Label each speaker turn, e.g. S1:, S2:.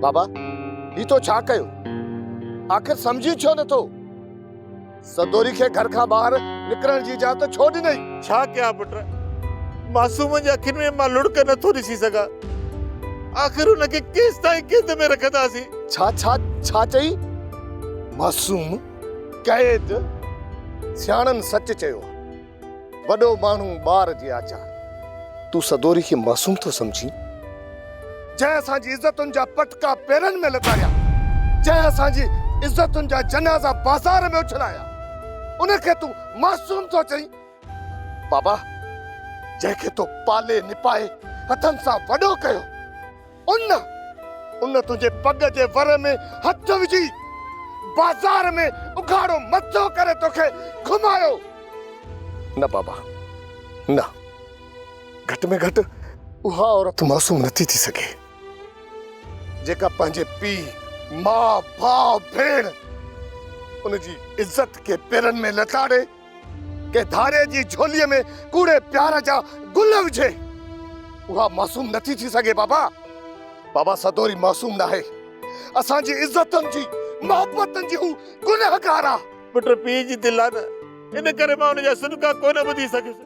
S1: بابا هي تو ڇا ڪيو؟ آخر سمجهين ڇو نٿو؟ سدوري کي گهر کان ٻاهر نڪرڻ جي اجازت ڇو ڏنئي؟
S2: ڇا ڪيان پٽ، معصوم جي اکين ۾ مان لڙڪ نٿو ڏسي سگهان. آخر هن کي ڪيستائين قيد ۾ رکنداسين؟
S1: ڇا ڇا ڇا چئي؟ معصوم قيد؟ سياڻن سچ چيو آ. وڏو ماڻهو ٻار جي آچار. تون سدوري کي معصوم ٿو سمجهين؟ جنهن اسان جي عزتن جا پٽڪا پيرن ۾ لتاڙيا، جنهن اسان جي عزتن جا جنازا بازار ۾ اڇلايا، ان کي تون معصوم ٿو چئين؟ بابا، جنهن کي تو پالي نپائي هٿن سان وڏو ڪيو، ان، ان تنهنجي پڳ جي ور ۾ هٿ وجهي بازار ۾ اگهاڙو مٿو ڪري توکي گهمايو. نه بابا نه، گهٽ ۾ گهٽ اها عورت معصوم نٿي ٿي سگهي جيڪا پنهنجي پيء، ماء، ڀاء، ڀيڻ ان جي عزت کي پيرن ۾ لتاڙي ڪنهن ڌارئي جي جهوليء ۾ ڪوڙي پيار جا گل وجهي، اها معصوم نٿي ٿي سگهي بابا. بابا سدوري معصوم ناهي، اسان جي عزتن جي، محبتن جي هو گنهگار آ.
S2: پٽ پيء جي دل آ نه، ان ڪري مان ان جا سڏڪا ڪونه ٻڌي سگهيس.